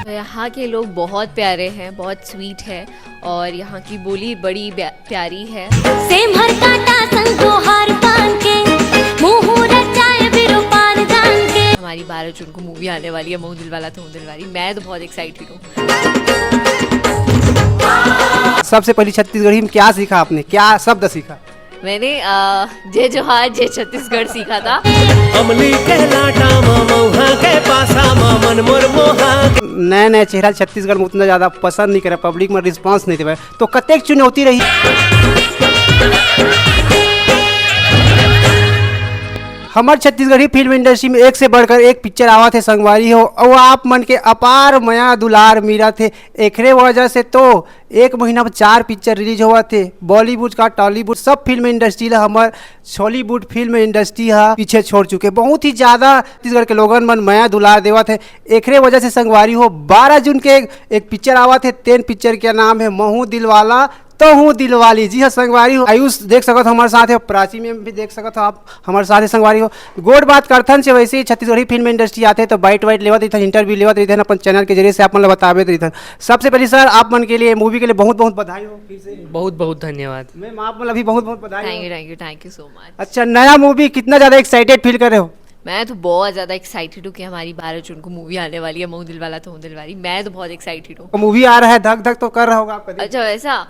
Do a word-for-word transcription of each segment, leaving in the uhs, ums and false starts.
तो यहाँ के लोग बहुत प्यारे हैं, बहुत स्वीट है और यहाँ की बोली बड़ी ब्या- प्यारी है। सेम हर कांटा संग तोहार पान के, मुंह रचाए बिरु पान जान के। हमारी बारह जून को मूवी आने वाली है महू दिलवाला तहूँ दिलवाली। मैं तो बहुत एक्साइटेड हूँ। सबसे पहली छत्तीसगढ़ी में क्या सीखा आपने, क्या शब्द सीखा? मैंने अ, जय जोहार जय छत्तीसगढ़ सीखा था। अमली के लाटा म मौहा के पासा म मन मोर मोहा के। नया नया चेहरा छत्तीसगढ़ में उतना ज्यादा पसंद नहीं करे, पब्लिक में रिस्पांस नहीं देवे, तो कतेक चुनौती रही। हमर छत्तीसगढ़ी फिल्म इंडस्ट्री में एक से बढ़कर एक पिक्चर आवत हे संगवारी हो, और आप मन के अपार मया दुलार मिलत हे। एकरे वजह से तो एक महीना में चार पिक्चर रिलीज होवत हे। बॉलीवुड का टॉलीवुड सब फिल्म इंडस्ट्री ला हमर छॉलीवुड फिल्म इंडस्ट्री हा पीछे छोड़ चुके। बहुत ही ज्यादा छत्तीसगढ़ के लोगन मन मया दुलार देवत हे। एकरे वजह से संगवारी हो, बारह जून के एक, एक पिक्चर आवत हे, तेन पिक्चर के नाम है महू दिलवाला तहूँ दिलवाली। जी हाँ संगवारी हो, आयुष देख सकत हो हमारे साथ है, प्राची में भी देख सकत हो आप हमारे साथ है संगवारी हो। गोठ बात करथन से वैसे ही छत्तीसगढ़ी फिल्म इंडस्ट्री आथे तो बाइट वाइट लेवत रहिथन, इंटरव्यू लेवत रहिथन, अपन चैनल के जरिए से आप मन ला बतावत रहिथन। सबसे पहले सर, आप मन के लिए, मूवी के लिए बहुत बहुत बधाई हो फिर से। बहुत बहुत धन्यवाद। मैम, आप मन ला भी बहुत बहुत बधाई थैंक हो। You, thank you, thank you so much. अच्छा, नया मूवी, कितना ज्यादा एक्साइटेड फील कर रहे हो? मैं तो बहुत ज्यादा एक्साइटेड हूँ कि हमारी बारह जून को मूवी आने वाली है महू दिलवाला तहूँ दिलवाली। मैं तो बहुत एक्साइटेड हूँ। मूवी आ रहा है, धक धक तो कर रहा होगा आपका दिल। अच्छा, वैसा?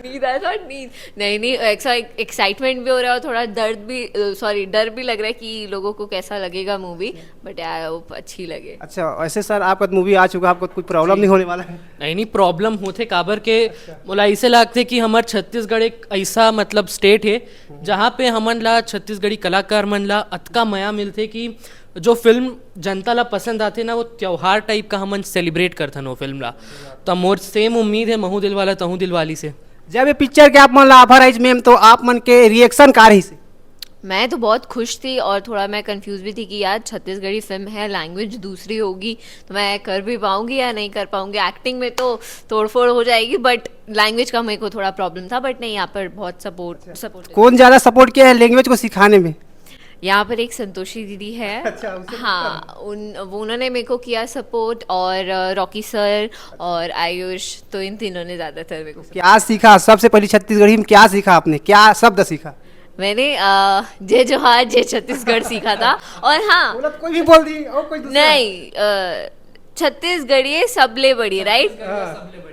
नींद आया था, नींद। नहीं नहीं, ऐसा एक्साइटमेंट भी हो रहा है और थोड़ा दर्द भी, सॉरी, डर भी लग रहा है कि लोगों को कैसा लगेगा मूवी। बट आई होप अच्छी लगे। अच्छा, वैसे सर, आपका मूवी आ चुका, आपको कुछ प्रॉब्लम नहीं होने वाला है? नहीं नहीं, प्रॉब्लम होथे, काबर के मोला ऐसे लगथे कि हमर छत्तीसगढ़ एक ऐसा मतलब स्टेट है जहाँ पे हमन ला छत्तीसगढ़ी कलाकार मन ला अतका मया मिलथे कि जो फिल्म जनता ला पसंद आथे ना, वो त्योहार टाइप का हमन सेलिब्रेट करथन वो फिल्म ला। तो मोर सेम उम्मीद है महू दिलवाला तहूँ दिलवाली से। जब ये पिक्चर के आप मन ला ऑफर आइस मैम, तो आप मन के रिएक्शन का रही से? मैं तो बहुत खुश थी और थोड़ा मैं कंफ्यूज भी थी कि यार छत्तीसगढ़ी फिल्म है, लैंग्वेज दूसरी होगी तो मैं कर भी पाऊंगी या नहीं कर पाऊंगी। एक्टिंग में तो तोड़फोड़ हो जाएगी, बट लैंग्वेज का मेरे को थोड़ा प्रॉब्लम था। बट नहीं, यहाँ पर बहुत सपोर्ट सपोर्ट कौन ज्यादा सपोर्ट किया है लैंग्वेज को सिखाने में? यहाँ पर एक संतोषी दीदी है। अच्छा, उनसे हाँ, उन वो उन्होंने मेरे को किया सपोर्ट, और अ, रॉकी सर और आयुष, तो इन तीनों ने ज़्यादातर मेरे को क्या सीखा सबसे पहले छत्तीसगढ़ी में, क्या सीखा आपने, क्या शब्द सीखा? मैंने अ, जय जोहार जय छत्तीसगढ़ सीखा था। और हाँ, बोला तो कोई भी बोल दी और कोई दूसरा। नहीं, अ, छत्तीसगढ़ी सबले बड़ी, राइट?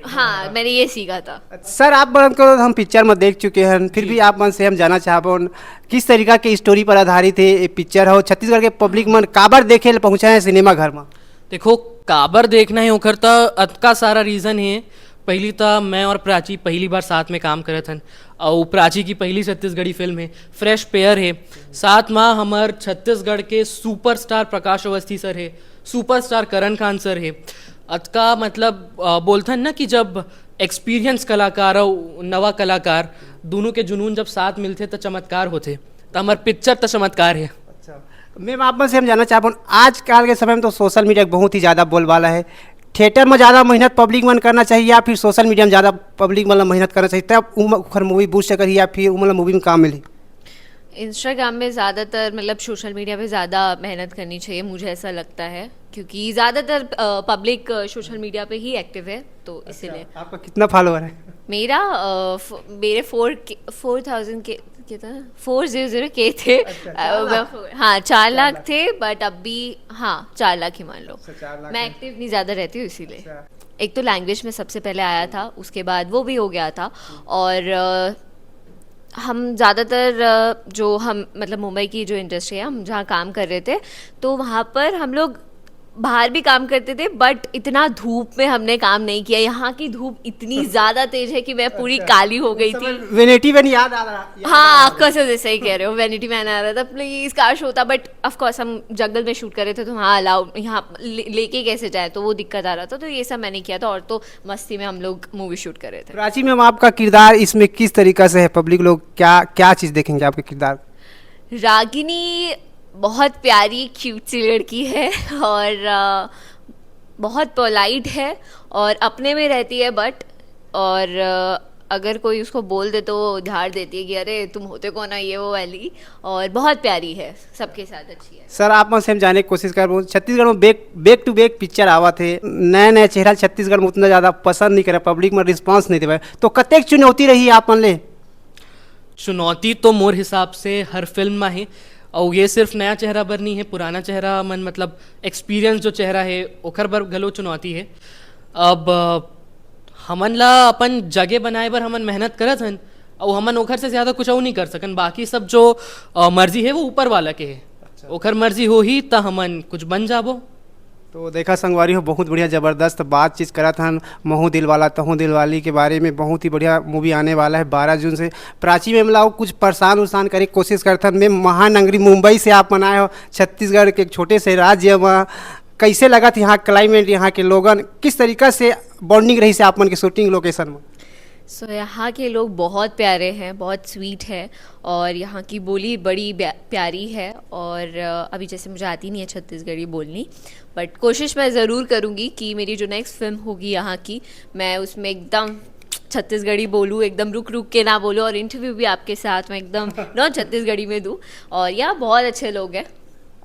हाँ, मैंने ये सीखा था। सर, आप बड़न को हम पिक्चर में देख चुके हैं, फिर भी आप मन से हम जानना चाहबन किस तरीका के स्टोरी पर आधारित है ये पिक्चर हो, छत्तीसगढ़ के पब्लिक मन काबर देखे ले पहुंचा है सिनेमा घर में? देखो, काबर देखना है ओकर त अतका सारा रीज़न है। पहली त मैं और प्राची पहली बार साथ में काम करत हन, और प्राची की पहली छत्तीसगढ़ी फिल्म है, फ्रेश पेयर है। साथ में हमर छत्तीसगढ़ के सुपरस्टार प्रकाश अवस्थी सर है, सुपरस्टार करण खान सर है। अतका मतलब अ, बोलथन ना कि जब एक्सपीरियंस कलाकार और नवा कलाकार दोनों के जुनून जब साथ मिलथे त चमत्कार होथे। त हमर पिक्चर त चमत्कार है। अच्छा मैम, आप मन से हम जानना चाहबन, आजकल के समय में तो सोशल मीडिया के बहुत ही ज़्यादा बोलबाला है, थिएटर में ज़्यादा मेहनत पब्लिक मन करना चाहिए या फिर सोशल मीडिया में ज़्यादा पब्लिक मन ला मेहनत करना चाहिए, तब उम- ओखर मूवी बूझ सकही या फिर उमन ला मूवी में काम मिली? इंस्टाग्राम में ज़्यादातर, मतलब सोशल मीडिया पे ज़्यादा मेहनत करनी चाहिए, मुझे ऐसा लगता है, क्योंकि ज़्यादातर पब्लिक सोशल मीडिया पे ही एक्टिव है, तो इसीलिए। आपका कितना फॉलोअर है? मेरा अ, फ- मेरे फोर के फोर थाउजेंड के कितना, फोर जीरो जीरो के थे। अ, मैं- हाँ, चार लाख थे, बट अभी हाँ, चार लाख ही मान लो। अच्छा, चार लाख मैं है। एक्टिव नहीं ज़्यादा रहती हूँ, इसीलिए। अच्छा। एक तो लैंग्वेज में सबसे पहले आया था, उसके बाद वो भी हो गया था। और अ, हम ज़्यादातर अ, जो हम, मतलब मुंबई की जो इंडस्ट्री है, हम जहाँ काम कर रहे थे, तो वहाँ पर हम लोग बाहर भी काम करते थे, बट इतना धूप में हमने काम नहीं किया। यहाँ की धूप इतनी ज़्यादा तेज है कि मैं पूरी काली हो गई थी। वेनेटी वैन याद आ रहा, याद आ हाँ, रहा। कसम से सही कह रहे हो, वेनिटी मैन आ रहा था, प्लीज काश होता। बट ऑफ कोर्स हम जंगल में शूट कर रहे थे, तो वहाँ अलाउ, यहाँ ले- लेके कैसे जाए, तो वो दिक्कत आ रहा था। तो ये सब मैंने किया था, और तो मस्ती में हम लोग मूवी शूट कर रहे थे। प्राची मैम, आपका किरदार इसमें किस तरीका से है? पब्लिक लोग क्या क्या चीज़ देखेंगे आपके किरदार? रागिनी बहुत प्यारी, क्यूट सी लड़की है और अ, बहुत पोलाइट है और अपने में रहती है, बट और अ, अगर कोई उसको बोल दे तो वो झाड़ देती है कि अरे तुम होते कौन हो, ये वो वाली। और बहुत प्यारी है, सबके साथ अच्छी है। सर, आप मन से हम जाने के कोशिश करबो, छत्तीसगढ़ में back, back to back picture आवत हे, नया नया चेहरा छत्तीसगढ़ में उतना ज़्यादा पसंद नहीं करे, पब्लिक में रिस्पॉन्स नहीं देवे, तो कतेक चुनौती रही आप मन ले? चुनौती तो मोर हिसाब से हर फिल्म में हे, और ये सिर्फ नया चेहरा बर नहीं है, पुराना चेहरा मन, मतलब एक्सपीरियंस जो चेहरा है, ओखर बर घलो चुनौती है। अब अ, हमन ला अपन जगह बनाए बर हमन मेहनत करत हन, और हमन ओखर से ज़्यादा कुछ और नहीं कर सकन। बाकी सब जो अ, मर्जी है, वो ऊपर वाला के है। अच्छा। ओखर मर्जी होही त हमन कुछ बन जाबो। तो देखा संगवारी हो, बहुत बढ़िया, जबरदस्त बातचीत करत हन महू दिलवाला तहू दिलवाली के बारे में। बहुत ही बढ़िया मूवी आने वाला है बारह जून से। प्राची मैम ला कुछ परेशान उरेशान करे के कोशिश करत हन। मैं महानगरी मुंबई से आप मन आए हो, छत्तीसगढ़ के एक छोटे से राज्य में, कैसे लगत यहाँ क्लाइमेट, यहाँ के लोगन, किस तरीका से बॉन्डिंग रही से आप मन के शूटिंग लोकेशन में? सो यहाँ के लोग बहुत प्यारे हैं, बहुत स्वीट है, और यहाँ की बोली बड़ी ब्या- प्यारी है। और अ, अभी जैसे मुझे आती नहीं है छत्तीसगढ़ी बोलनी, बट कोशिश मैं ज़रूर करूँगी कि मेरी जो नेक्स्ट फिल्म होगी यहाँ की, मैं उसमें एकदम छत्तीसगढ़ी बोलूँ, एकदम रुक रुक के ना बोलूँ, और इंटरव्यू भी आपके साथ मैं एकदम नॉन छत्तीसगढ़ी में दूँ। और या बहुत अच्छे लोग हैं।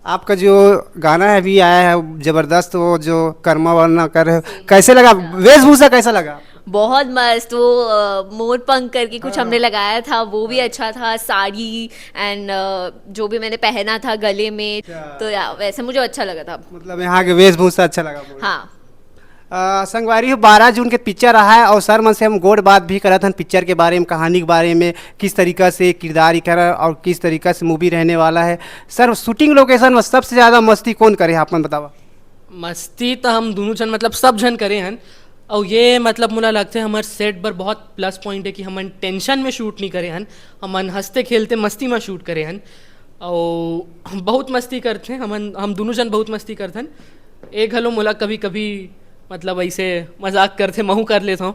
आपका जो गाना है अभी आया है जबरदस्त, वो जो कर्मा वरना कर रहे हो, कैसे लगा? वेशभूषा कैसा लगा? बहुत मस्त। वो अ, मोर पंख करके कुछ हाँ। हमने लगाया था, वो भी अच्छा था। साड़ी एंड जो भी मैंने पहना था गले में, अच्छा। तो या, वैसे मुझे अच्छा लगा था। मतलब यहाँ के वेशभूषा अच्छा लगा पूरा? हाँ। अ, संगवारी हो, बारह जून के पिक्चर रहा है और सर मन से हम गोठ बात भी करत हन पिक्चर के बारे में, कहानी के बारे में, किस तरीका से किरदार इकर और किस तरीका से मूवी रहने वाला है। सर, शूटिंग लोकेशन में सबसे ज़्यादा मस्ती कौन करे, आप मन बतावा? मस्ती तो हम दोनों जन, मतलब सब जन करे हन, और ये, मतलब मोला लगथे हमर सेट बर बहुत प्लस पॉइंट है कि हमन टेंशन में शूट नहीं करे हन, हमन हंसते खेलते मस्ती में शूट करे हन। और बहुत मस्ती करथे हमन, हम दोनों जन बहुत मस्ती करथन। एक घलो मोला कभी कभी, मतलब ऐसे मजाक करथे, महू कर लेथों।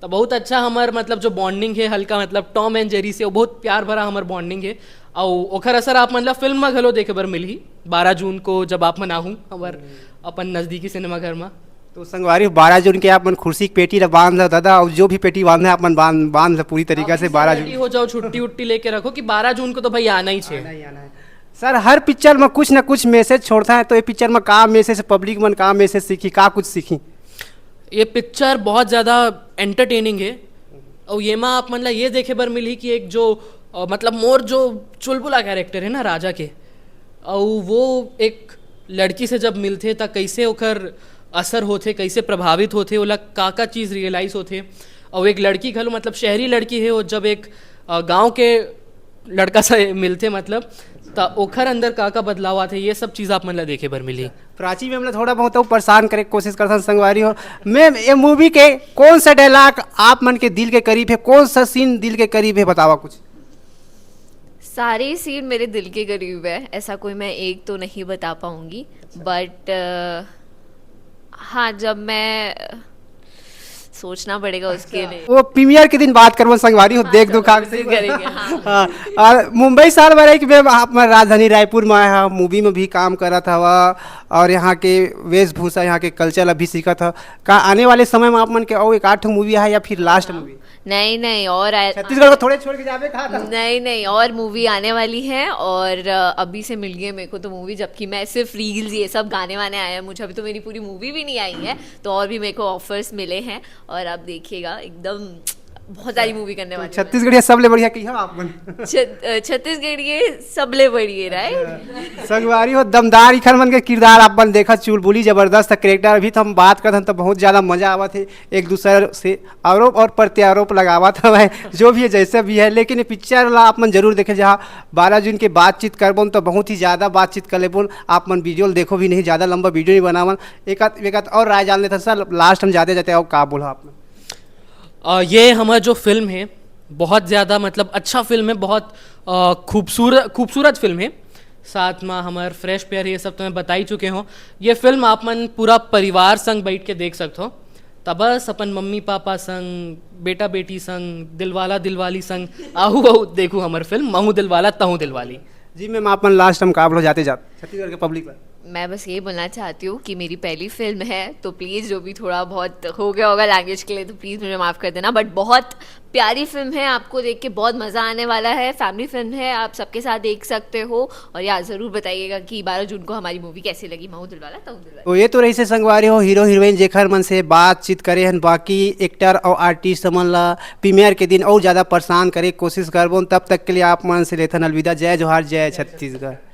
तो बहुत अच्छा हमर, मतलब जो बॉन्डिंग है हल्का, मतलब टॉम एंड जेरी से, वो बहुत प्यार भरा हमर बॉन्डिंग है। और ओखर असर आप मन ला फिल्म में घलो देखे बर मिलही बारह जून को, जब आप मन आहू हमर अपन नजदीकी सिनेमा घर में। तो संगवारी, बारह जून के आप मन खुशी के पेटी ला बांध लो दादा, और जो भी पेटी बांधे आप मन बांध, बांध लो पूरी तरीका से। बारह जून हो जाओ, छुट्टी उट्टी लेके रखो कि बारह जून को तो भाई आना ही चाहिए। आना ही आना है। सर, हर पिक्चर में कुछ ना कुछ मैसेज छोड़ता है, तो ये पिक्चर में का मैसेज, पब्लिक मन का मैसेज सीखी, का कुछ सीखी? ये पिक्चर बहुत ज़्यादा एंटरटेनिंग है, और ये में आप मन ला ये देखे बर मिलही कि एक जो अ, मतलब मोर जो चुलबुला कैरेक्टर है ना राजा के, और वो एक लड़की से जब मिलथे त कैसे ओकर असर होथे, कैसे प्रभावित होथे, ओला का का चीज़ रियलाइज होथे। और एक लड़की घलो, मतलब शहरी लड़की है, वो जब एक अ, गांव के लड़का से मिलथे, मतलब त ओखर अंदर का का बदलाव आथे, ये सब चीज़ आप मन ला देखे बर मिलही। प्राची मैम ला थोड़ा बहुत अउ परेशान करे के कोशिश करथन संगवारी हो। मैम, ये मूवी के कौन सा डायलॉग आप मन के दिल के करीब है, कौन सा सीन दिल के करीब है, बतावा कुछ। सारे ही सीन मेरे दिल के करीब है, ऐसा कोई मैं एक तो नहीं बता पाऊंगी, बट हाँ, जब मैं सोचना पड़ेगा उसके लिए। वो प्रीमियर के दिन बात करबो संगवारी हो, हाँ, देख चलो, दुखा उस दिन करेंगे, हाँ। हाँ, और मुंबई साल भर एक मैं आप राजधानी रायपुर में आया, मूवी में भी काम करत हवा, और यहाँ के वेशभूषा, यहाँ के कल्चर अभी सीखत हव। का आने वाले समय में आप मन के और एक आठ मूवी है या फिर लास्ट मूवी? नहीं, नहीं, और आ- छत्तीसगढ़ को थोड़े छोड़ के जावे कहा था। नहीं, नहीं, और मूवी आने वाली है, और अ, अभी से मिल गई है मेरे को तो मूवी, जबकि मैं सिर्फ रील्स, ये सब गाने वाने आए हैं मुझे, अभी तो मेरी पूरी मूवी भी नहीं आई है, तो और भी मेरे को ऑफर्स मिले हैं, और आप देखिएगा एकदम बहुत सारी मूवी करने तो वाली हूँ। छत्तीसगढ़िया सबले बढ़िया की हो आप मन? छत-, अ, छत्तीसगढ़िया सबले बढ़िया, राइट? संगवारी हो, दमदार इखर मन के किरदार आप मन देखा, चुलबुली जबरदस्त कैरेक्टर। अभी तो हम बात करत हन तो बहुत ज़्यादा मजा आवत है, एक दूसरे से आरोप और प्रत्यारोप लगावत हवय, जो भी है जैसे भी है, लेकिन ये पिक्चर ला आप मन जरूर देखे, जहाँ बारह जून के बातचीत करबोन तो बहुत ही ज़्यादा बातचीत कर लेबोन। आप मन वीडियो देखो भी नहीं, ज़्यादा लंबा वीडियो नहीं बनावन, एक आध, एक आध और राय जान लेते हैं सर, लास्ट हम जाते जाते आओ का बोला आप मन? अ, ये हमारा जो फिल्म है, बहुत ज़्यादा मतलब अच्छा फिल्म है, बहुत अ, खूबसूरत, खूबसूरत फिल्म है। साथ में हमार फ्रेश प्यार, ये सब तो मैं बता ही चुके हूँ। ये फिल्म आप मन पूरा परिवार संग बैठ के देख सकते हो। तब बस अपन मम्मी पापा संग, बेटा बेटी संग, दिलवाला दिलवाली संग, आहू आहू देखू हमार फिल्म महू दिलवाला तहू दिलवाली। जी मैम, आप मन लास्ट हम का बोलो जाते जात छत्तीसगढ़ के पब्लिक ला? मैं बस ये बोलना चाहती हूँ कि मेरी पहली फिल्म है, तो प्लीज़ जो भी थोड़ा बहुत हो गया होगा लैंग्वेज के लिए, तो प्लीज़ मुझे माफ़ कर देना। बट बहुत प्यारी फिल्म है, आपको देख के बहुत मज़ा आने वाला है। फैमिली फिल्म है, आप सबके साथ देख सकते हो। और यार, ज़रूर बताइएगा कि बारह जून को हमारी मूवी कैसी लगी, महू दिलवाला तहू दिलवाला। तो ये तो रहिसे संगवारी हो हीरो हीरोइन, जेखर मन से बातचीत करे हन। बाकी एक्टर अउ आर्टिस्ट मन ला प्रीमियर के दिन अउ ज़्यादा परेशान करे के कोशिश करबोन। तब तक के लिए आप मन से लेथन अलविदा। जय जोहार, जय छत्तीसगढ़।